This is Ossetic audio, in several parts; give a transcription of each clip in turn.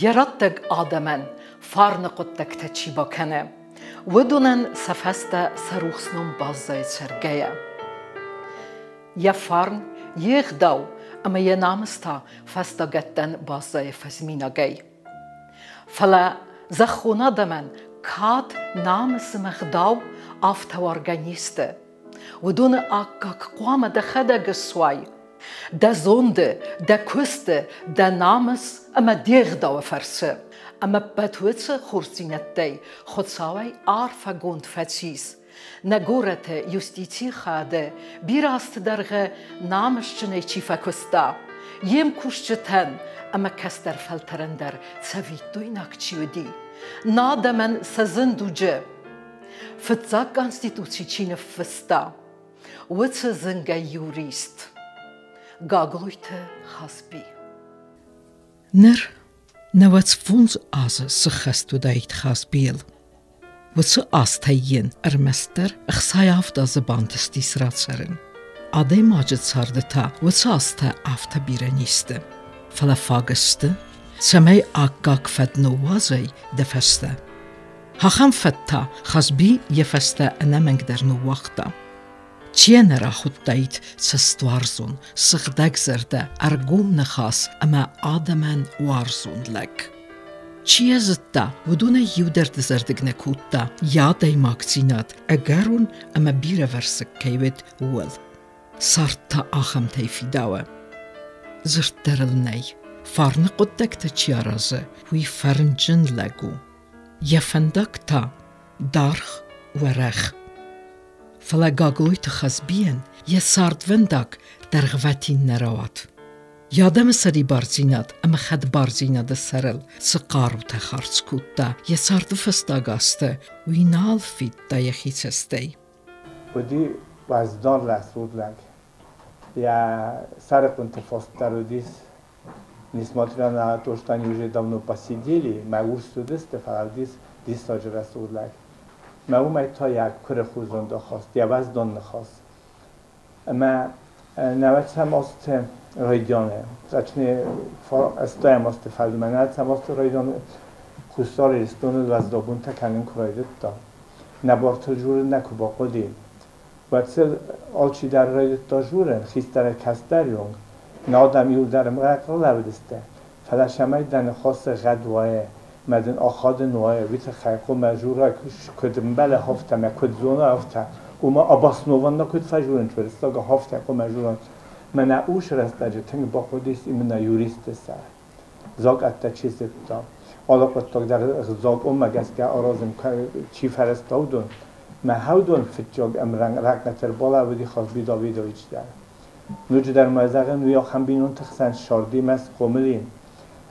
Йӕ раттӕг адӕмӕн фарны хъуыддӕгтӕ чи бакӕны, уыдонӕн сӕ фӕстӕ сӕ рухс ном баззайы цӕргӕйӕ. Йӕ фарн, йе гъдау ӕмӕ йӕ намыс та фӕстагӕттӕн баззайы фӕзминагӕй. Фӕлӕ зӕххон адӕмӕн кад, намыс ӕмӕ гъдау афтӕ уаргӕ не сты. Уыдоны аккаг хъуамӕ дӕхӕдӕг ссуай. Дӕ зонды, дӕ куысты, дӕ намыс ӕмӕ де гъдауы фӕрцы. Ӕмӕ ӕппӕт уыцы хорздзинӕдтӕй Хуыцауӕй арфӕгонд фӕцис. Нӕ горӕты юстицийы хады бирӕ азты дӕргъы намысджынӕй чи фӕкуыста, йе мкусджытӕн ӕмӕ кӕстӕр фӕлтӕрӕн дӕр цӕвиттойнаг чи уыди, нӕ адӕмӕн сӕ зын дуджы фыццаг конституци чи ныффыста, уыцы зынгӕ юрист Гаглойты Хазби. Ныр 95 азы сыххӕст уыдаид Хазбийыл. Уыцы азтӕй йын ӕрмӕстдӕр 67 азы бантыстис рацӕрын. Адӕймаджы царды та уыцы азтӕ афтӕ бирӕ не сты. Фӕлӕ фаг сты, цӕмӕй аккаг фӕд ныууадзай дӕ фӕстӕ. Ахӕм фӕд та Хазби йӕ фӕстӕ ӕнӕмӕнгдӕр ныууагъта. Чи нӕ рахуыдтаид цӕстуарзон, сыгъдӕгзӕрдӕ, ӕргом ныхас ӕмӕ адӕмӕн уарзон лӕг. Чи йӕ зыдта, уыдонӕй иу дӕр дызӕрдыг нӕ кодта, йӕ адӕймагдзинад ӕгӕрон ӕмӕ бирӕвӕрсыг кӕй уыд, ууыл. Цард та ахӕмтӕй фидауы. Дзырд дӕр ыл нӕй, фарны хъуыддӕгтӕ чи аразы, уый фӕрнджын лӕг у. Йӕ фӕндаг та даргъ, уӕрӕх. Фӕлӕ Гаглойты Хазбийӕн йӕ цардвӕндаг дӕргъвӕтин нӕ рауад. Йӕ адӕмы сӕрибардзинад ӕмӕ хӕдбардзинады сӕрыл цы хъарутӕ хардз кодта йӕ царды фӕстаг азты, уый нал федта йӕхи цӕстӕй. Уыди уӕздан рӕсугъд лӕг. Йӕ сӕрыхъуынты фост дӕр уыдис. Несмотря на то, что они уже давно поседели, мӕ урс уыдысты, фӕлӕ уыдис диссаджы рӕсугъд лӕг. Мӕ уымӕй та йӕ куырыху зондахаст, йӕ уӕздан ныхас. Ӕмӕ нӕуӕдзӕм азты райдианы, точнее, ӕстайӕм азты фӕлмӕ, нӕуӕдзӕм азты райдианы Хуссар Ирыстоны уӕздабонтӕ кӕнын куы райдыдта, нӕ бартыл журын нӕ куы бахъуыди, уӕд сыл алчидӕр райдыдта журын, хистӕрӕй кӕстӕры онг. Нӕ адӕм иуылдӕр ӕмрӕнхъ лӕууыдысты, фӕлӕ цӕмӕй дӕ ныхасы гъӕд уайы, мӕ дын ахадын уайы, уый тыххӕй хъуамӕ журай куыд ӕмбӕлы, афтӕ мӕ куыд зона, афтӕ. Уымӕ обоснованно куыд фӕжурын уырыссаг, афтӕ хъуамӕ журон. Мӕнӕ ус рӕстӕджы тынг бахъуыдис именно юристы сӕр. Закъӕттӕ чи зыдта, алы хъуыддаг дӕр закъонмӕ гӕсгӕ аразын чи фӕрӕзта, уыдон. Мӕ хӕудон фыццаг ӕмрӕнхъ ӕрбалӕууыди Хазби Давидович дӕр. Ноджыдӕр ма зӕгъын, уый ахӕм бинонты хсӕн ссарди мӕ схъомыл и.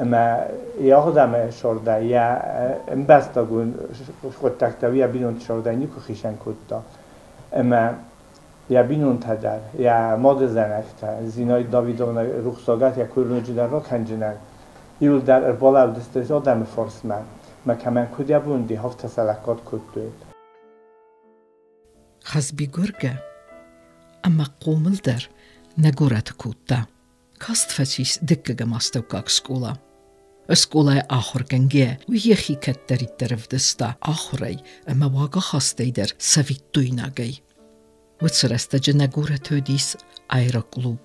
Ӕмӕ йӕ адӕмы сӕрдӕй, йӕ ӕмбӕстагон хъуыддӕгтӕ йӕ бинонты сӕрдӕй никуы хицӕн кодта. Ӕмӕ йӕ бинонтӕ дӕр, йӕ мады зӕнӕгтӕ, Зинаида Давидовна рухсагӕт йӕ куырноджыдӕр ракӕнджынӕн, иуылдӕр ӕрбалӕудысты адӕмы фарсмӕ, мӕ кӕмӕн куыд йӕ бон уыди, афтӕ сӕ лӕггад кодтой. Хазби гуыргӕ ӕмӕ хъомыл дӕр нӕ горӕты кодта. Каст фӕцис дыккӕгӕм астӕуккаг скъола. Скъолайы ахуыргӕнгӕ, уый йӕхи кӕддӕриддӕр ӕвдыста ахуырӕй ӕмӕ уагахастӕй дӕр цӕвиттойнагӕй. Уыцы рӕстӕджы нӕ горӕты уыдис аэроклуб.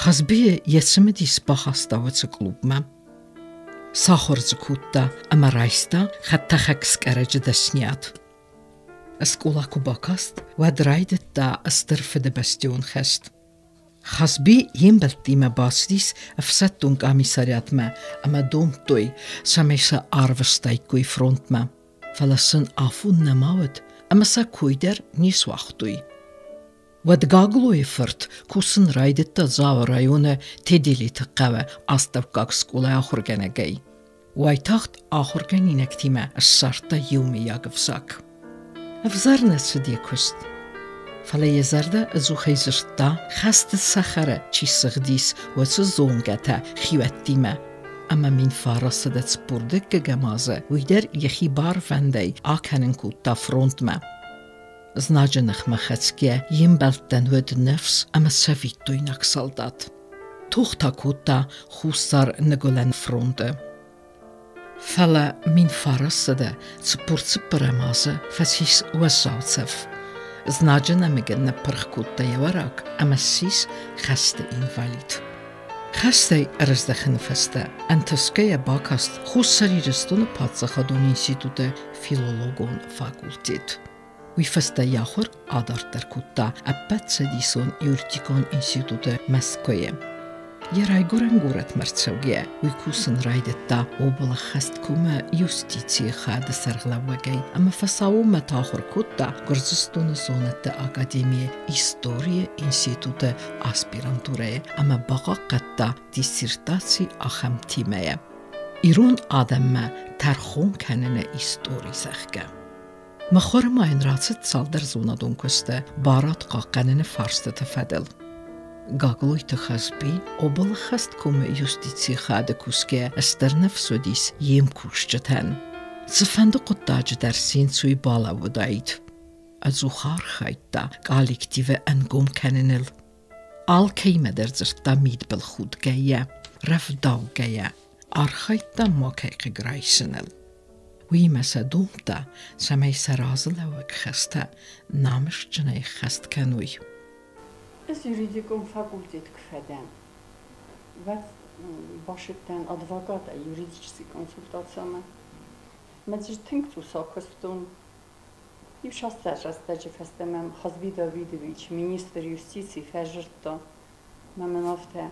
Хазбийы йӕ цымыдис бахаста уыцы клубмӕ. Сахуыр дзы кодта ӕмӕ райста хӕдтӕхӕгскъӕрӕджы дӕсниад. Скъола куы бакаст, уӕд райдыдта Стыр Фыдыбӕстӕйон хӕст. Хазби йе мбӕлттимӕ бацыдис ӕфсӕддон къамисариатмӕ ӕмӕ домдтой, цӕмӕй сӕ арвыстаиккой фронтмӕ. Фӕлӕ сын афон нӕма уыд ӕмӕ сӕ кой дӕр не суагътой. Уӕд Гаглойы фырт кусын райдыдта Дзауы районы Теделеты хъӕуы астӕуккаг скъолайы ахуыргӕнӕгӕй. Уайтагъд ахуыргӕнинӕгтимӕ ссардта иумӕйаг ӕвзаг. Ӕвзӕр нӕ цыд йӕ куыст. Фӕлӕ йӕ зӕрдӕ ӕдзухӕй дзырдта, хӕсты цӕхӕры чи сыгъдис, уыцы зонгӕтӕ хиуӕттимӕ. Ӕмӕ 1942 азы уый дӕр йӕхи барвӕндӕй акӕнын кодта фронтмӕ. Знаджы ныхмӕ хӕцгӕ йе мбӕлттӕн уыд ныфс ӕмӕ цӕвиттойнаг салдат. Тох та кодта Хуссар-Ныгуылӕн фронты. Фӕлӕ 1944 азы фӕцис уӕззау цӕф. Знаджы нӕмыгӕн ныппырх кодта йӕ уӕраг ӕмӕ ссис хӕсты инвалид. Хӕстӕй ӕрыздӕхыны фӕстӕ ӕнтысгӕйӕ бакаст Хуссар Ирыстоны паддзахадон институты филологон факультет. Уый фӕстӕ йӕ ахуыр адарддӕр кодта Ӕппӕтцӕдисон юридикон институты Мӕскуыйы. Йӕ райгуырӕн горӕтмӕ рцӕугӕйӕ, уый кусын райдыдта облӕххӕсткомы юстицийы хайады сӕргълӕууӕгӕй ӕмӕ фӕсаууонмӕ та ахуыр кодта Гуырдзыстоны зонӕдты академийы историйы институты аспирантурӕйы ӕмӕ бахъахъхъӕдта диссертаци ахӕм темӕйӕ: Ирон адӕммӕ тӕрхон кӕныны истори, зӕгъгӕ. Мыхуыры ма йын рацыд цалдӕр зонадон куысты барад хъахъхъӕныны фарстыты фӕдыл. Гаглойты Хазби облӕххӕсткомы юстицийы хады кусгӕ стыр ныфс уыдис йе мкусджытӕн. Цыфӕнды хъуыддаджы дӕр сенцуй балӕууыдаид. Ӕдзух архайдта коллективы ӕнгом кӕныныл. Алкӕимӕ дӕр дзырдта мидбылхудгӕйӕ, рӕвдаугӕйӕ, архайдта макӕй хъыг райсыныл. Уыимӕ сӕ домдта, цӕмӕй сӕ разылӕууӕг хӕстӕ намысджынӕй ӕххӕст кӕной. Ӕз юридикон факультет куы фӕдӕн, уӕд бацыдтӕн адвокатӕй юридический консультацимӕ. Мӕ дзы тынг цъус акуыстон. Иу цасдӕр рӕстӕджы фӕстӕ мӕм Хазби Давидович, министр юстици, фӕзырдта. Мӕ мын афтӕ: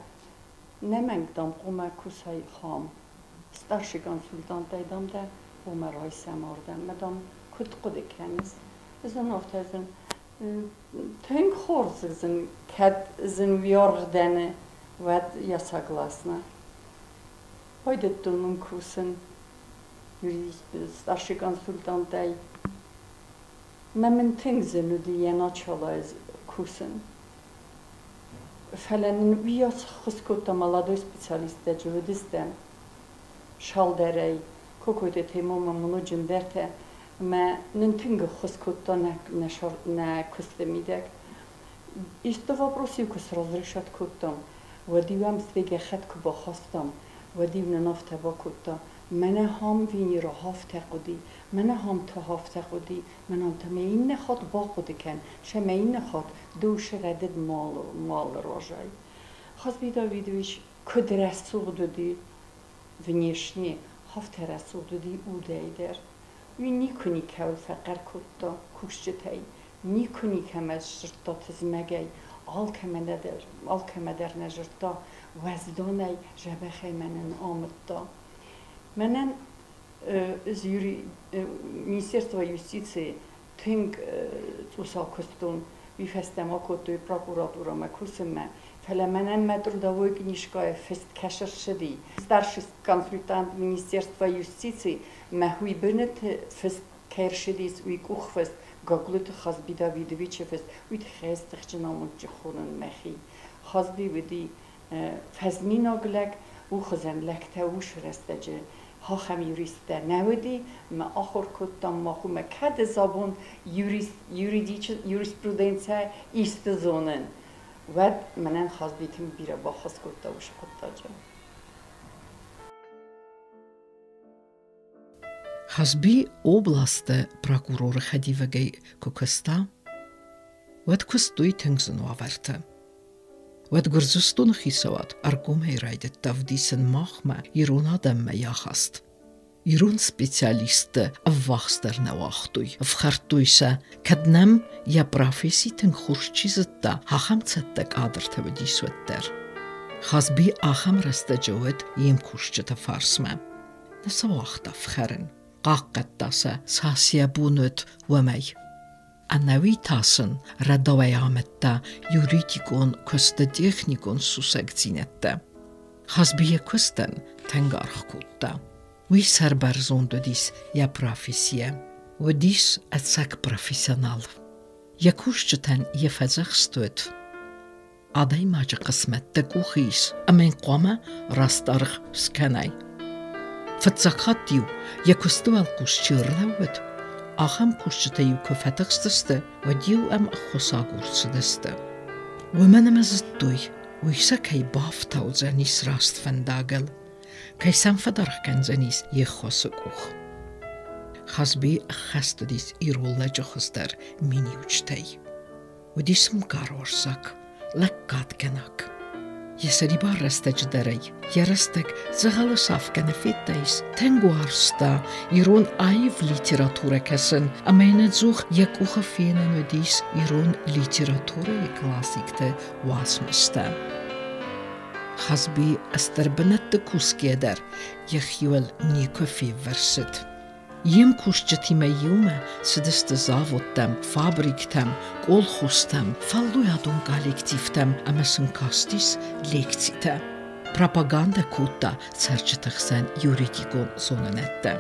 Нӕмӕнг, дам, хъуамӕ кусай хам. Старший консультантӕй, дам, дӕ хъуамӕ райсӕм ардӕм. Мӕ, дам, куыд хъуыды кӕныс? Ӕз ын афтӕ зын тынг хорз зын, кӕд зын уый аргъ дӕн, уӕд я согласна. Байдыдтон ын кусын старший консультантӕй. Мӕ мын тынг зын уыди йӕ начало кусын. Фӕлӕ нын уыйас ӕххуыс кодта молодой специалисттӕ уыдыстӕм салдӕрӕй, Кокойты Тимур ма ноджы ӕндӕртӕ. Ӕмӕ нын тынг ӕххуыс кодта нӕ куысты мидӕг. Исты вопрос-иу куы сразрешать кодтам, уӕд-иу ӕм стӕй гӕххӕтт куы бахастам, уӕд-иу нын афтӕ бакодта: Мӕнӕ хам Венера афтӕ хъуыди, мӕнӕ хам та афтӕ хъуыди, мӕнӕн та мӕ иннӕ хатт бахъуыды кӕн, сӕ мӕ иннӕ хатт душы рӕдыд малы разӕй. Хазби Давидович куыд рӕсугъд уыди внешне, афтӕ рӕсугъд уыди удӕй дӕр. Уый никуы никӕуыл фӕхъӕр кодта кусджытӕй, никуы никӕмӕ сдзырдта тызмӕгӕй, алкӕмӕ дӕр нӕ зыдта, уӕздонӕй, дзӕбӕхӕй мӕнӕн амыдта. Мӕнӕн Министерство юстиции тынг цъус акуыстон, уый фӕстӕ ма кодтой прокуратурӕмӕ кусынмӕ, фӕлӕ мӕнӕн мӕ трудовой книжкӕйы фыст кӕс ссыди. Старший консультант Министерства юстиции мӕ уый бынаты фыст кӕй рсыдис, уый къухфыст Гаглойты Хазби Давидовичы фыст, уый тыххӕй ӕз тыхджын амондджын хонын мӕхи. Хазби уыди фӕзминаг лӕг, у хуызӕн лӕгтӕ уыцы рӕстӕджы ахӕм юристтӕ нӕ уыди, ӕмӕ ахуыр кодтам мах уымӕ кӕд ӕз абон юриспруденцийӕ исты зонын, уӕд мӕнӕн Хазби тынг бирӕ баххуыс кодта уыцы хъуыддаджы. Хазби областы прокуроры хӕдивӕгӕй куы куыста, уӕд куыстой тынг зын уавӕрты. Уӕд Гуырдзыстоны хицауад ӕргомӕй райдыдта ӕвдисын махмӕ ирон адӕммӕ йӕ ахаст. Ирон специалистты ӕввахсдӕр нӕ уагътой, ӕфхӕрдтой сӕ, кӕд нӕм йӕ професси тынг хорз чи зыдта, ахӕм цӕттӕ кадртӕ уыдис, уӕддӕр. Хазби ахӕм рӕстӕджы уыд йе мкусджыты фарсмӕ. Нӕ сӕ уагъта ӕфхӕрын, хъахъхъӕдта сӕ, цас йӕ бон уыд, уымӕй. Ӕнӕуи та сын рӕдауӕй амыдта юридикон куысты техникон сусӕгдзинӕдтӕ. Хазби йӕ куыстӕн тынг аргъ кодта. Уый сӕрбӕрзонд уыдис йӕ профессийӕ. Уыдис ӕцӕг профессионал. Йӕ кусджытӕн йӕ фӕдзӕхст уыд: Адӕймаджы хъысмӕт дӕ къухы ис ӕмӕ йын хъуамӕ раст аргъ скӕнай. Фыццаг хатт-иу йӕ куысты уӕлхъус чи ӕрлӕууыд, ахӕм кусджытӕ-иу куы фӕтыхстысты, уӕд-иу ӕм ӕххуысагур цыдысты. Уымӕн ӕмӕ зыдтой, уый сӕ кӕй бафтаудзӕнис раст фӕндагыл. кӕй сӕм фӕдаргъ кӕндзӕнис йе ххуысы къух. Хазби ӕххӕст уыдис ирон лӕджы хуыздӕр миниуджытӕй. Уыдис мгаруарзаг, лӕггадгӕнӕг. Йӕ сӕрибар рӕстӕджы дӕр ӕй йӕ рӕстӕг дзӕгъӕлы сафгӕ нӕ федтаис, тынг уарзта ирон аив литературӕ кӕсын ӕмӕ йын ӕдзух йӕ къухы фенӕн уыдис ирон литературӕйы классикты уацмыстӕ. Хазби стыр бынӕтты кусгӕ дӕр йӕхиуыл никуы феввӕрсыд. Йе мкусджытимӕ иумӕ цыдысты заводтӕм, фабриктӕм, колхозтӕм, фӕллойадон коллективтӕм ӕмӕ сын кастис лекцитӕ. Пропагандӕ кодта цӕрджыты хсӕн юридикон зонынӕдтӕ.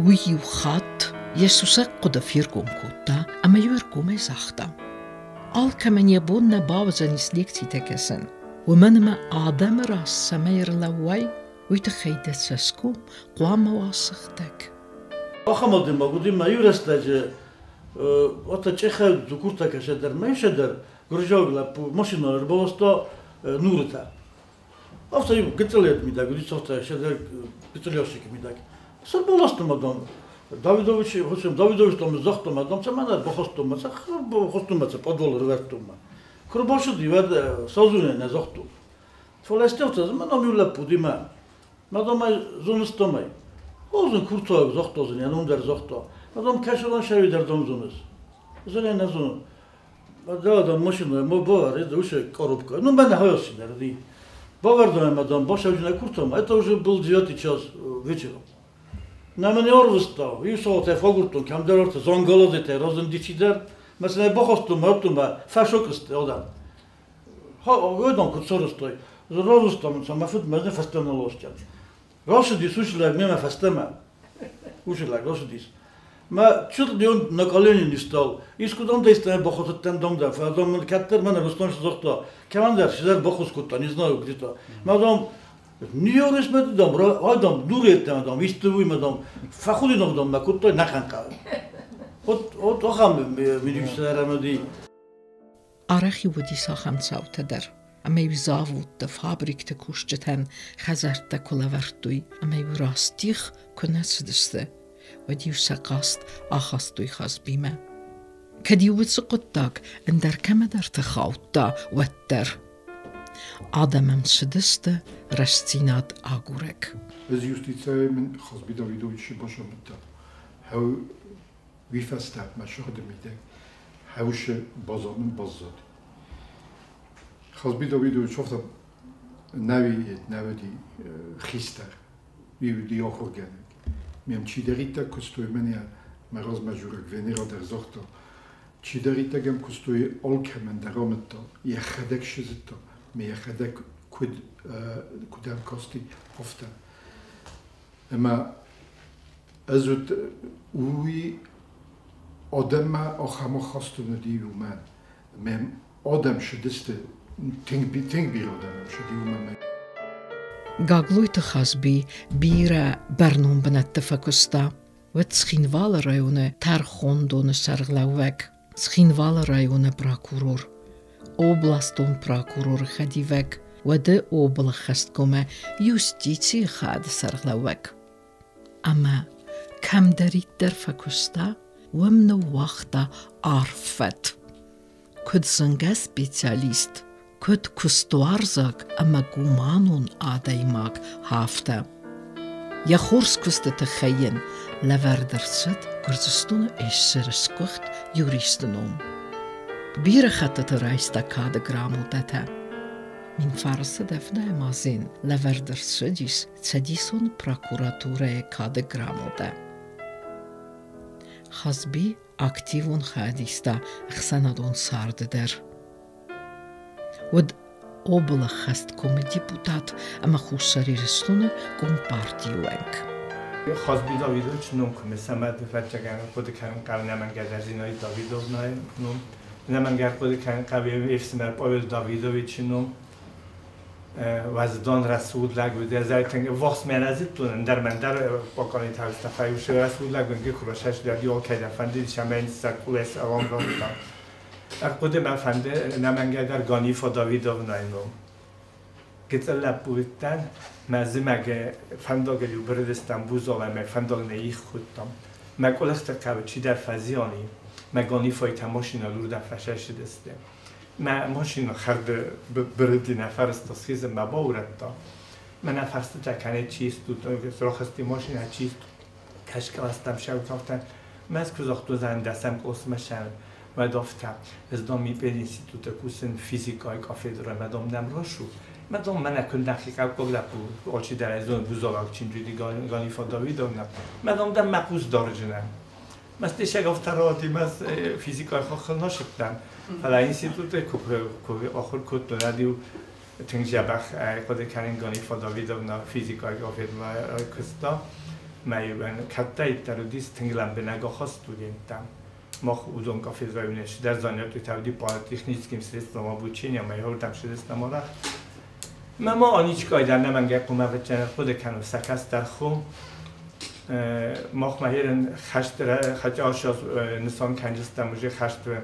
Уый иу хатт йӕ сусӕг хъуыды фергом кодта ӕмӕ иу ӕргомӕй загъта: Алкӕмӕн йӕ бон нӕ бауыдзӕнис лекцитӕ кӕсын, уымӕн ӕмӕ адӕмы раз цӕмӕй ӕрлӕууай, уый тыххӕй дӕ цӕсгом хъуамӕ уа сыгъдӕг. Ахӕм адӕймаг уыди мӕ иу рӕстӕджы ата чъехӕй дзукуртӕ кӕсӕдӕр, мӕ исӕдӕр гуырдзиаг лӕппу машинӕ ӕрбаласта нурытӕ. Афтӕ иу гыццыл мидӕг уыди, афтӕ сӕдӕр гыццыл ящикы мидӕг. Цы ӕрбаластам адӕм? Давидович, хуыцӕм Давидович там загътам адӕм, цӕмӕн ӕрбахастон мӕ, цӕх мӕ, подвал ӕрвӕрдтон мӕ. Куы рбацыди, уӕд сазунӕ нӕ загътон. Фӕлӕ стӕвтӕ, мӕ нам иу лӕппу уыди мӕ. Мадам ӕй зоныстам ӕй. Озын куртуаг загъта зын, йӕ ном дӕр загъта. Мадам кӕсӕлон шави дӕр дам зоныс. Зын ӕй нӕ зонын. Да, да, машина, мо бавар, это уже коробка. Ну, мене хаясин, рди. Бавар мадам, башавжина куртам. Это уже был девятый час вечера. На мене орвыста, и соате фагуртон, кемдер орта, зангаладете, разын дичидер. Mesela бахастум, аттум, фашокысты адам. Ойдан куд сорыстой. Разыстам, сама фыд мӕзне фӕстӕмӕ лостян. Рашидис ушлаг, мема фӕстӕмӕ. Ушлаг, рашидис. Ма чуть ли он на колени не стал. Искудам дейстен бахотыттен домда. Фадам каттер мене Рустам загъта. Командир сидер бахус кутта, не знаю где-то. Мадам Ньюрис медам, айдам нуреттем адам, истуй мадам, фахудинов дам ма кутта наханка. От от ахам минюксерам ди. Арӕх-иу уыдис ахӕм цаутӕ дӕр, ӕмӕ-иу заводты, фабрикты кусджытӕн хӕдзӕрттӕ куы лӕвӕрдтой ӕмӕ-иу растих куы нӕ цыдысты, уӕд-иу сӕ хъаст ахастой Хазбимӕ. Кӕд-иу уыцы хъуыддаг ӕндӕр кӕмӕдӕрты хаудта, уӕддӕр. Адӕм ӕм цыдысты рӕстдзинад агурӕг. Ӕз юстицӕйы мын Хазби Давидовичы базамыдта. Хӕу уый фӕстӕ мӕ сыгъды мидӕг хӕусы базамын баззад. Хазби Давидович афтӕ нӕуи нӕуыди хистӕр, уый уыди ахуыргӕнӕг. Мӕм чидӕриддӕр куыстой, мӕнӕ мӕ размӕ дзурӕг Венера дӕр загъта, чидӕриддӕр ӕм куыстой, алкӕмӕн дӕр амыдта, йӕхӕдӕг сызыдта, ме йӕхӕдӕг куыд куыд ӕм касти, афтӕ. Ӕмӕ ӕз уыд уый адӕммӕ ахӕм ахастон уыди уымӕн. Мӕм адӕм сыдысты, тынг тынг бирӕ адӕм ӕм сыди уымӕн. Гаглойты Хазби бирӕ бӕрнон бынӕтты фӕкуыста. Уӕд Цхинвалы районы тӕрхондоны сӕргълӕууӕг, Цхинвалы районы прокурор, областон прокуроры хӕдивӕг, уӕды облӕххӕсткомӕ юстицийы хайады сӕргълӕууӕг. Ӕмӕ кӕмдӕриддӕр фӕкуыста, уым ныууагъта арф фӕд. Куыд зынгӕ специалист, куыд куыстуарзаг ӕмӕ гуманон адӕймаг, афтӕ. Йӕ хорз куысты тыххӕй йын лӕвӕрд ӕрцыд Гуырдзыстоны СССР-ы сгуыхт юристы ном. Бирӕ хӕттыты райста кады грамотӕтӕ. Минфарсы дӕфнӕйы мазен лӕвӕрд ӕрцыдис Цӕдисон прокуратурӕйы кады грамотӕ. Хазби активон хайад иста ӕхсӕнадон царды дӕр. Уыд облӕххӕсткомы депутат ӕмӕ Хуссар Ирыстоны Компартийы уӕнг. Хазби Давидович ном куы мысӕм, ӕвӕццӕгӕн хъуыды кӕнын хъӕуы нӕмӕнгӕ Зинаида Давидовнайы ном, нӕмӕнгӕ хъуыды кӕнын хъӕуы йе фсымӕр Павел Давидовичы ном. Уӕздан рӕсугъд лӕг уыд, ӕз ӕй тынг ӕввахс мӕ нӕ зыдтон, ӕндӕр мӕндӕр Бакалайты Астафайы усы рӕсугъд лӕг уынгы куы расӕсдӕр, алкӕй дӕр фӕндыдис ӕмӕ йын сӕ къулӕй салам радта. Ӕрхъуыды мӕ фӕнды нӕмӕнгӕ дӕр Ганифа Давидовнайы ном. Гыццыл лӕппу уыдтӕн, мӕ зымӕг фӕндагыл-иу бырыдыстӕм Бузал ӕмӕ фӕндаг нӕ их хуыдтам. Мӕ къуылыхты хъӕуы чидӕр фӕзиан и, мӕ Ганифайтӕ машинӕйыл уырдӕм фӕсӕсыдысты. Мӕ машинӕ хӕрды бырыди, нӕ фӕрӕзта схизын, мӕ баурӕдта. Мӕнӕ фӕрстытӕ кӕнӕ чи стут, рахызти машинӕ, чи стут. Кӕсгӕластам сӕутавтӕ. Мӕ куы загътой, дӕсӕм къласмӕ сӕ Медовта. Ez dom mi пединститута кусын физикай кафедра, медом нем рашу. Медом мене кundахик коглапу очидерезон бузалак чинджиди Ганифа Давидовна. Медом дем мекус дарджинем. Мас тишег автароди мас физикай хахыл нашиптам. Фала институте ку ахур кодтон радио тынг дзӕбӕх хъуыды кӕнын Ганифа Давидовна физикай кафедра куыста. Мӕ кӕддӕриддӕр уыдис тынг лӕмбынӕг ахаст студенттӕм. Мах уыдон кафедрайы дӕр занятый по техническим средствам обучения, мӕ уырдӕм сыдыстӕм арӕх. Мӕ ма Аничка дӕр нӕмӕнгӕй хъуамӕ хъуыды кӕнын сӕ кӕстӕр хо. Мах ма ерын хӕсты хотя нысан кӕнджыстӕм уже хӕсты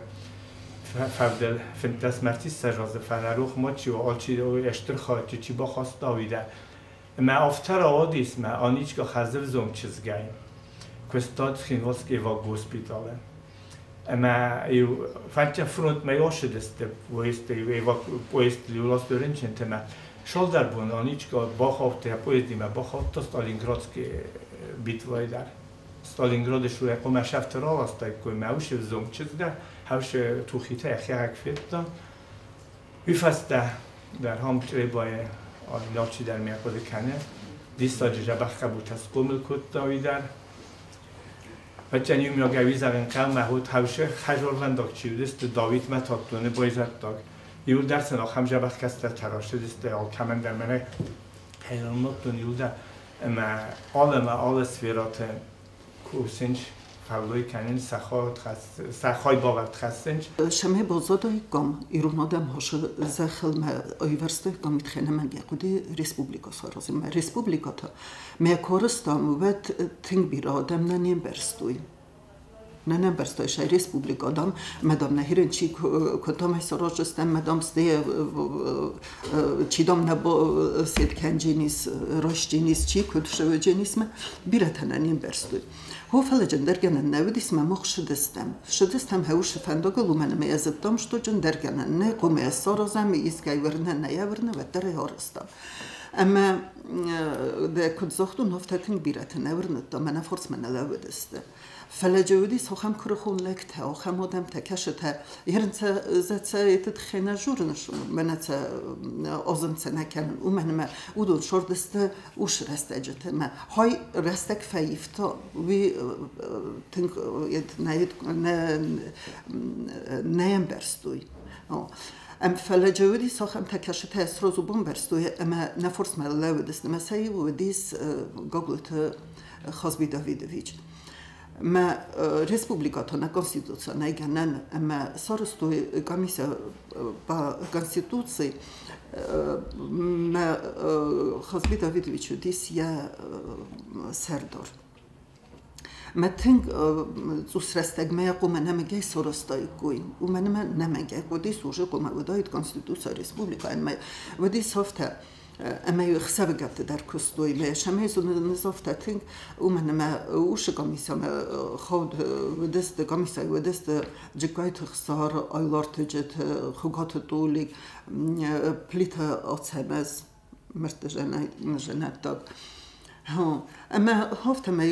фӕвдыл 15 мартисса азы, фӕлӕ рох ма чи у, алчи стыр хатты чи бахаста, уый дӕр. Мӕ афтӕ рауадис, мӕ Аничка хӕрзӕвзонг чызгӕй куыста Цхинвалскы эвакгоспиталы. Ӕмӕ иу фӕнча фронтмӕ ацыдысты поездты, поездты ластой рынчынты ӕмӕ цалдӕр боны Аничка бахаудта, йӕ поездимӕ бахаудта Сталинградскы битвӕйы дӕр. Сталинграды суӕ хъуамӕ сӕфты раластаиккой, мӕ уыцы ӕвзонг чызг дӕр хӕвсы тухитӕ йӕхиӕг федта. Уый фӕстӕ дӕр ам Чъребайы алчидӕр мӕ хъуыды кӕны. Диссаджы дзӕбӕх хъӕбултӕ схъомыл кодта уый дӕр. Хотя иумиагӕй визарын хъӕумӕ уыд хӕвсы хӕзорвӕндаг чи уыдысты, Давидмӕ Таттоны байзӕддаг. Иуылдӕр сын ахӕм дзӕбӕх кӕстӕртӕ рацыдысты, алкӕмӕн дӕр мӕнӕ хӕрынмӕдтон иуылдӕр ӕмӕ алы ӕмӕ алы сферӕты кусынц, фӕллой кӕнынц, сӕ хайбавӕрд хӕссынц. Шаме баззадаиккам ирон адӕм хосы зӕххыл мӕ ӕвӕрстаиккам итхӕнӕмӕнгӕ хъуыды республикӕ саразын. Мӕ республикӕтӕ мӕ корыстам, уӕд тынг бирӕ адӕм нӕ не мбӕрстой. Не мбӕрстой сӕ республика дам, мадам нӕ чи кодтам саразыстӕм, мадам сте чи дам нӕ сеткӕнджинис, растджинис, чи куыд шӕвӕджинис, мӕ бирӕтӕ нӕ не мбӕрстой. Хо фӕлӕ джендӕргӕнӕн нӕ уыдис, мӕ мах шыдыстӕм. Шыдыстӕм хӕусы фӕндагыл, уымӕн ӕмӕ йӕ зыдтам, что джендӕргӕнӕн нӕ хъуамӕ саразӕм, искӕй уырны, нӕ йӕ уырны, уӕддӕр ӕй арӕзтам. Ӕмӕ дӕ куыд загътон, афтӕ тынг бирӕтӕ нӕ уырныдта, мӕнӕ форсмӕ нӕ лӕууыдысты. Фӕлӕ джы уыдис ахӕм куырыхон лӕгтӕ, ахӕм адӕмтӕ, кӕсытӕ, ерынцӕ зӕцӕ тыххӕй нӕ журын, мӕнӕ цӕ озымцӕ нӕ кӕнын, уымӕн ӕмӕ уыдон сордысты ус рӕстӕджыты мӕ хай рӕстӕг фӕивта, уый тынг нӕ ӕмбӕрстой. Фӕлӕ джы уыдис ахӕмтӕ, кӕсытӕ сразу бамбӕрстой ӕмӕ нӕ форсмӕ лӕууыдысты, ӕмӕ сӕ иу уыдис Гаглойты Хазби Давидович. Мӕ республикӕтӕ нӕ конституци нӕ гӕнӕн ӕмӕ сарӕзтой комиссия по конституции, мӕ Хазби Давидович уыдис йӕ сӕрдар. Мӕ тынг цъус рӕстӕгмӕ йӕ хъуамӕ нӕмыгӕй сарӕзтаиккой, уымӕн ӕмӕ нӕмыгӕй хъуыдис уже хъуамӕ уыдаид конституция республикӕйӕн, мӕ уыдис афтӕ, ӕмӕ ӕхсӕвыгӕтты дӕр куыстой, мӕ сӕмӕй нызӕфтӕ тынг, уымӕн ӕмӕ уыцы комиссиямӕ хауд уыдысты, комиссияйы уыдысты Джыккайты Хсар, Айларты Джеты, Хуыгаты Толик, Плиты Ацӕмӕз, мӕрдты зӕнӕттаг. Ӕмӕ афтӕмӕй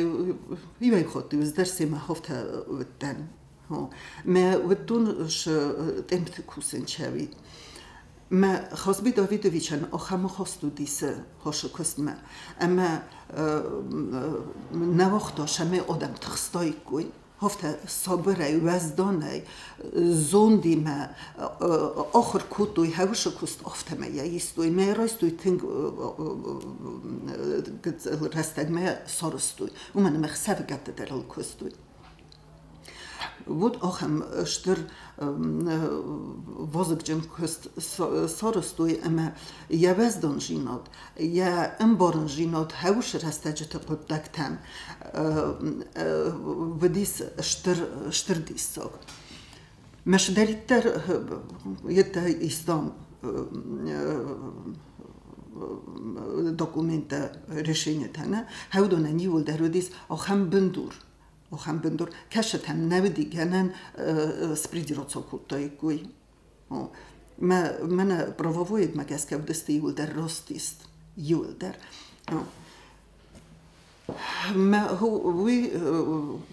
иуӕй хатт дӕр семӕ афтӕ уыдтӕн. Мӕ уыдтон темпты кусын чӕви. Мӕ Хазби Давидовичӕн ахӕм ахаст уыдис хосы куыстмӕ, ӕмӕ нӕ уагъта, цӕмӕй адӕм тыхстаиккой. Афтӕ сабырӕй, уӕзданӕй, зондимӕ ахуыр кодтой хӕусы куыст, афтӕмӕй йӕ истой. Мӕ райстой тынг рӕстӕгмӕ сарӕзтой, уымӕн ӕмӕ ӕхсӕвыгӕтты дӕр ыл куыстой. Уыд ахӕм стыр вазыгджын куыст сарӕзтой ӕмӕ йӕ уӕздандзинад, йӕ ӕмбарындзинад хӕусы рӕстӕджыты хъуыддӕгтӕм уыдис стыр, стыр диссаг. Мӕ цыдӕриддӕр йедтӕ истам Документтӕ, решениетӕ нӕ, уыдонӕн иууылдӕр уыдис ахӕм бындур, ахӕм бындур, кӕсытӕм нӕ уыди гӕнӕн спридироцо кодтаиккой. Мӕнӕ правовоидмӕ гӕсгӕ уыдысты иууылдӕр раст ист, иууылдӕр. Уый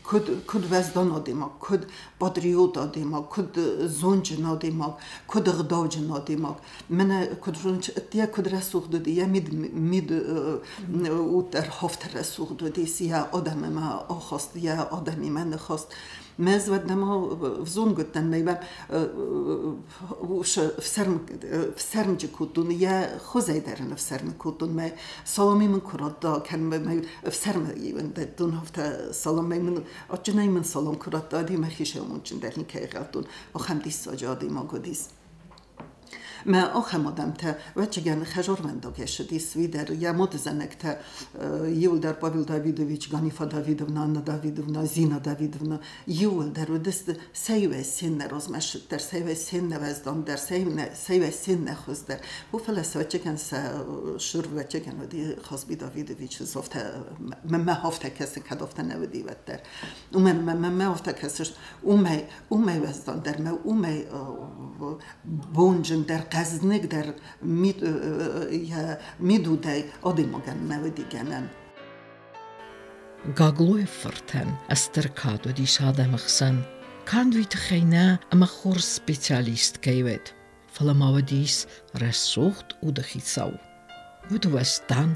куыд уӕздан адӕймаг, куыд патриот адӕймаг, куыд зондджын адӕймаг, куыд ӕгъдауджын адӕймаг. Мӕнӕ куыд йӕ куыд рӕсугъд уыди, йӕ мид мид уд дӕр афтӕ рӕсугъд уыдис, йӕ адӕмимӕ ахаст, йӕ адӕмимӕ ныхаст. Мӕ ӕз уӕд нӕма взонг уыдтӕн, мӕ ӕфсӕрмджы кодтон, йӕ хуызӕй дӕр ын ӕфсӕрмы кодтон. Мӕ салами мын куы радта, кӕн мӕ ӕфсӕрмы дӕттон, афтӕ саламӕй мын адджынӕй мын салам куы радта, ӕди мӕхи сӕумонджындӕр никӕй гъӕлдтон. Ахӕм диссаджы адӕймаг уыдис. Мӕ ахӕм адӕмтӕ, ӕвӕццӕгӕн, хӕзарвӕндаг ӕссыдис уый дӕр, йӕ мадызӕнӕгтӕ иуылдӕр Павел Давидович, Ганифа Давидовна, Анна Давидовна, Зина Давидовна, иуылдӕр уыдысты сӕ иуӕй сеннӕ размӕ ссыддӕр, сӕ иуӕй сеннӕ уӕздандӕр, сӕ иуӕй сеннӕ хуыздӕр. О, фӕлӕ сӕ ӕвӕццӕгӕн сӕ сыр ӕвӕццӕгӕн уыди Хазби Давидович, афтӕ мӕ афтӕ кӕсы, кӕд афтӕ нӕ уыди, уӕддӕр. Уымӕн мӕ афтӕ кӕсы, уымӕй уымӕй уӕздандӕр мӕ уымӕй бонджындӕр, хъӕзныгдӕр мидудӕй адӕймагӕн нӕ уыди гӕнӕн. Гаглойы фыртӕн стыр кад уыдис адӕмы хсӕн. Канд уый тыххӕй нӕ, ӕмӕ хорз специалист кӕй уыд, фӕлӕ ма уыдис рӕсугъд уды хицау. Уыд уӕздан,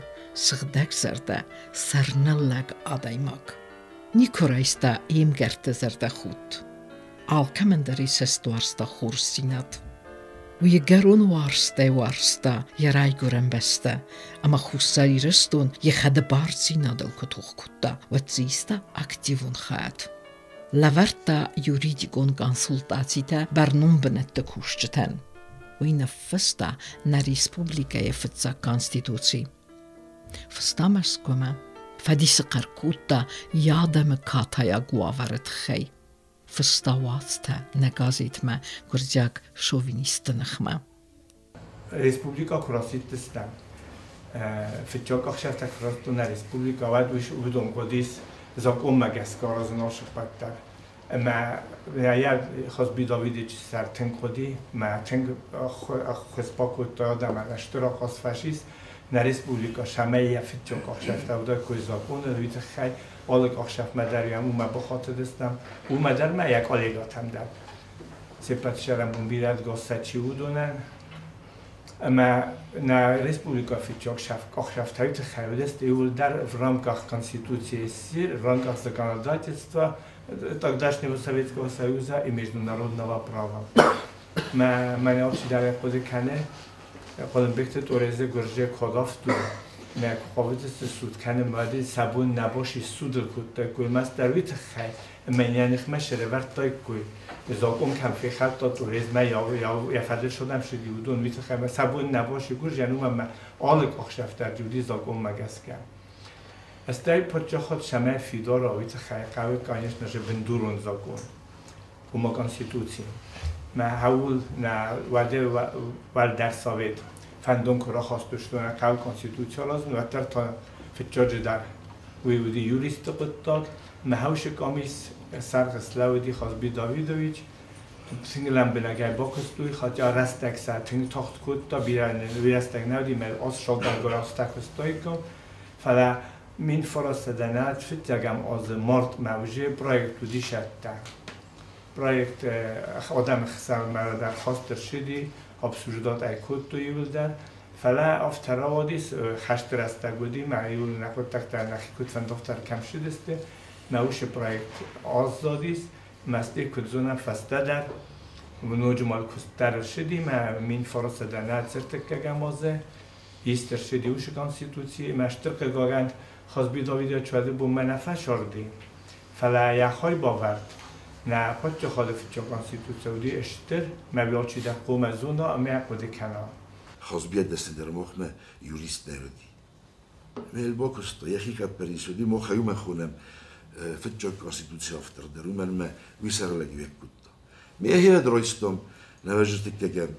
сыгъдӕгзӕрдӕ, сӕрныллӕг адӕймаг. Никуы райста йе мгӕртты зӕрдӕхудт. Алкӕмӕн дӕр йӕ цӕст уарзта хорздзинад. Уый ӕгӕрон уарзтӕй уарзта йӕ райгуырӕн бӕстӕ, ӕмӕ Хуссар Ирыстон йӕ хӕдбардзинадыл куы тох кодта, уӕд дзы иста активон хайад. Лӕвӕрдта юридикон консультацитӕ бӕрнон бынӕтты кусджытӕн. Уый ныффыста нӕ республикӕйы фыццаг конституци. Фыста Мӕскуымӕ, фӕдисы хъӕр кодта йӕ адӕмы катайаг уавӕры тыххӕй. Фыста уацтӕ нӕ газетмӕ гуырдзиаг шовинистты ныхмӕ. Республикӕ куы расидтыстӕм, фыццаг ӕхсӕвтӕ куы радтон нӕ республикӕ, уӕд уыдон хъуыдис закъонмӕ гӕсгӕ аразын ӕппӕт дӕр. Ӕмӕ йӕ Хазби Давидович сӕр тынг хъуыди, мӕ тынг ӕххуыс бакодта адӕмӕн стыр ахъаз фашист. Нӕ республикӕ цӕмӕй йӕ фыццаг ӕхсӕвтӕ уыдаиккой закъоны, уый тыххӕй алы ӕхсӕвмӕ дӕр йӕм уымӕ бахатыдыстӕм, уымӕ дӕр ма йӕ коллегӕтӕм дӕр. Се ппӕт сӕрӕнбон бирӕ гӕсгӕ чи уыдонӕн. Ӕмӕ нӕ республикӕ фыццаг ӕхсӕвтӕй тыххӕй уыдысты иууылдӕр в рамках Конституции СССР, в рамках законодательства тогдашнего Советского Союза и международного права. Мӕ мӕнӕ алчидӕр хъуыды кӕны, Хъуылымбегты Торезы гуырдзиаг кодавту мӕ хъавыдысты суд кӕнын уӕды сӕ бон нӕ боши судыл кодтаиккой мастдӕр уый тыххӕй, ӕмӕ йӕ ныхмӕ сӕрӕвӕрдтаиккой. Закъон кӕм фехӕлдта Торезмӕ йӕ фӕдыл содӕм сыди, уыдон уый тыххӕй ӕмӕ сӕ бон нӕ боши гуырдзиан, уымӕн ӕмӕ алы къахсӕф дӕр уыди закъонмӕ гӕсгӕ. Стӕй паддзахад цӕмӕй фидара, уый тыххӕй хъӕуы, конечно же, бындурон закъон, ома конституци. Мӕ хӕуыл нӕ уӕды уӕлдӕр совет фӕндон куы рахастысты нӕ хъӕуы конституци аразын, уӕддӕр та фыццаджыдӕр уый уыди юристы хъуыддаг. Мӕ хӕусы къамис сӕргъ слӕууыди Хазби Давидович. Тынг лӕмбынӕгӕй бакуыстой, хотя рӕстӕг сӕ тынг тагъд кодта, бирӕ рӕстӕг нӕ уыди, мӕ аз саггӕргор азтӕ куыстаиккам. Фӕлӕ 1900 фыццӕгӕм азы мартмӕ уже проект уыди сӕттӕ. Проект адӕмы хсӕнмӕ дӕр хаст ӕрцыди, обсуждать ӕй кодтой иууылдӕр. Фӕлӕ афтӕ рауадис, хӕсты рӕстӕг уыди, мӕ иууыл нӕ хъуыддӕгтӕ нӕхи куыд фӕндагъддӕр кӕм ссыдысты, мӕ уыцы проект аззадис. Мӕсти куыд зонӕм фӕстӕдӕр, ноджы ма куыст дӕр ӕрцыди, мӕ 1943 азы ист ӕрцыди уыцы конституци, мӕ стыр хъыгагӕн, Хазби Давидович уӕды бонмӕ нӕ фӕсарди, фӕлӕ йӕ хайбавӕрд нӕ паддзахады фыццаг конституци уыди стыр, мӕ алчидӕр хъуамӕ зона ӕмӕ хъуыды кӕна. Хазби дӕсныдӕр махмӕ юрист нӕ уыди. Мел бакуыста, йӕхи хъӕппӕрис уыди, мах ӕй уымӕн хонӕм фыццаг конституцийы автор дӕр, уымӕн ӕмӕ уый сӕрылӕгиуӕг кодта. Ме йӕхи райстам нӕвӕзы дыккӕгӕм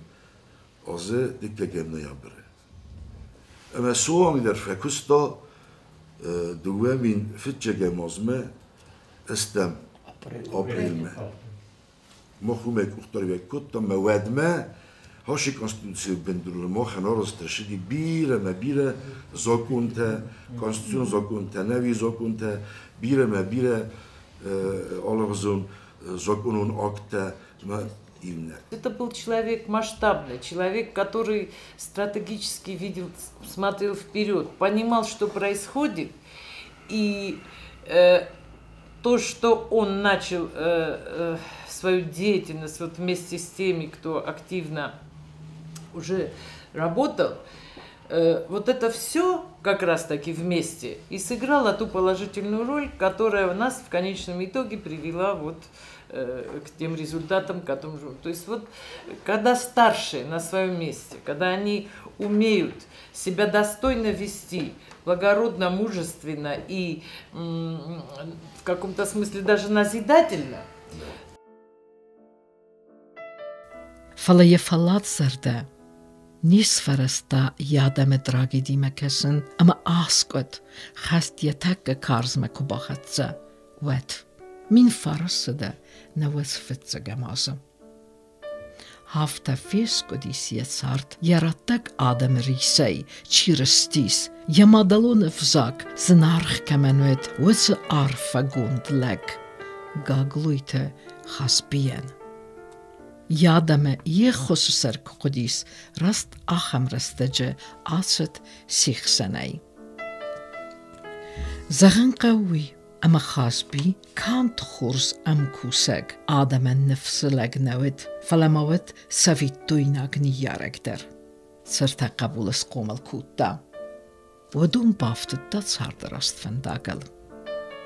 азы дыккӕгӕм ноябры. Ӕмӕ суанг дӕр фӕкуыста 2005 азмӕ ӕстӕм апрелмӕ. Мах уымӕй къухдариуӕг кодтам, ӕмӕ уӕдмӕ Хасы конституцийы бындурыл махӕн арӕзт ӕрцыди бирӕ мӕ бирӕ законтӕ, конституцион законтӕ, нӕуи законтӕ, бирӕ мӕ бирӕ алыгъуызон законон акттӕ ӕмӕ иннӕ. Это был человек масштабный, человек, который стратегически видел, смотрел вперед, понимал, что происходит, и то, что он начал свою деятельность вот вместе с теми, кто активно уже работал, вот это все как раз-таки вместе и сыграло ту положительную роль, которая у нас в конечном итоге привела вот к тем результатам, которым... То есть вот когда старшие на своем месте, когда они умеют себя достойно вести, благородно, мужественно и в каком-то смысле даже назидательно. Фӕлӕ йӕ фӕллад зӕрдӕ не сфӕрӕзта йӕ адӕмы трагедимӕ кӕсын ӕмӕ аскъуыд, хӕст йӕ тӕккӕ карзмӕ куы бахӕццӕ, уӕд. 1995 азы. Афтӕ фескъуыдис йӕ цард йӕ раттӕг адӕмы рисӕй, чи рыстис, йӕ мадӕлон ӕвзаг зынаргъ кӕмӕн уыд, уыцы арфӕгонд лӕг Гаглойты Хазбийӕн. Йӕ адӕмы йе ххуысы сӕр куы хъуыдис, раст ахӕм рӕстӕджы ацыд се хсӕнӕй. Зӕгъын хъӕуы уый, ӕмӕ Хазби канд хорз ӕмкусӕг, адӕмӕн ныфсы лӕг нӕ уыд, фӕлӕ ма уыд цӕвиттойнаг ныййарӕг дӕр. Цыртӕ хъӕбулы схъомыл кодта. Уыдон бафтыдта царды раст фӕндагыл.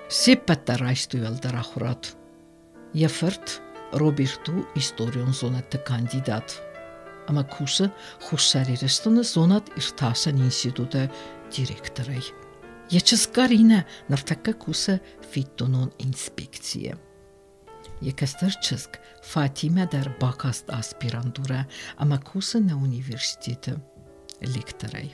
Се ппӕт дӕр райстой уӕлдӕр ахуырад. Йӕ фырт Роберт у историон зонӕдты кандидат ӕмӕ кусы Хуссар Ирыстоны зонад-иртасӕн институты директорӕй. Йӕ чызг Каринӕ ныртӕккӕ кусы фиддонон инспекцийы. Йӕ кӕстӕр чызг Фатимӕ дӕр бакаст аспирантурӕ ӕмӕ кусы нӕ университеты лекторӕй.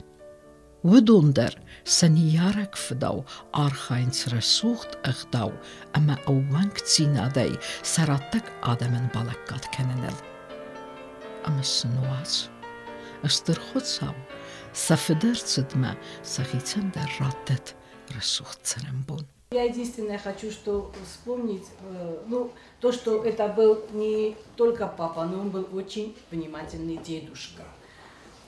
Уыдон дӕр сӕ ныййарӕг фыдау архайынц рӕсугъд ӕгъдау ӕмӕ ӕууӕнкдзинадӕй сӕ раттӕг адӕмӕн балӕггад кӕныныл. Ӕмӕ сын уадз, Стыр Хуыцау сӕ фыды ӕрцыдмӕ сӕхицӕн дӕр раттӕд рӕсугъд цӕрӕнбон. Я единственное хочу что вспомнить, ну, то, что это был не только папа, но он был очень внимательный дедушка.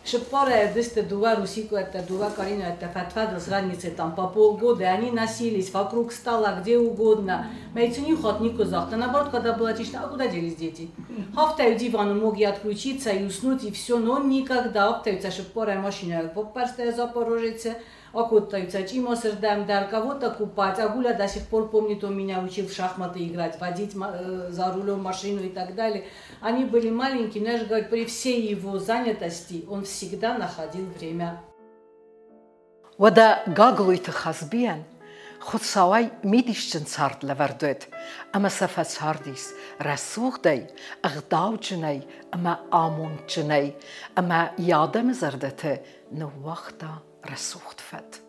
Шиппара дысты дуа Русику это дуа Карину это фатфадл с разницей там по полгода, и они носились вокруг стола, где угодно. Мейцуню хатнику завтра. Наоборот, когда была тишина, а куда делись дети? Хафтаю дивану мог я отключиться и уснуть, и все, но он никогда хафтаю шиппара машина, попарстая Запорожец, Акоттаются Чимосердам, кого-то купать. А Гуля до сих пор помнит, он меня учил в шахматы играть, водить за рулем машину и так далее. Они были маленькие, но я же говорю, при всей его занятости он всегда находил время. Уӕдӕ Гаглойты Хазбийӕн Хуыцауӕй мидисджын цард лӕвӕрд уыд, ӕмӕ сӕ фӕцардис рӕсугъдӕй, ӕгъдауджынӕй ӕмӕ амондджынӕй, ӕмӕ йӕ адӕмы зӕрдӕты ныууагъта рӕсугъд фӕд.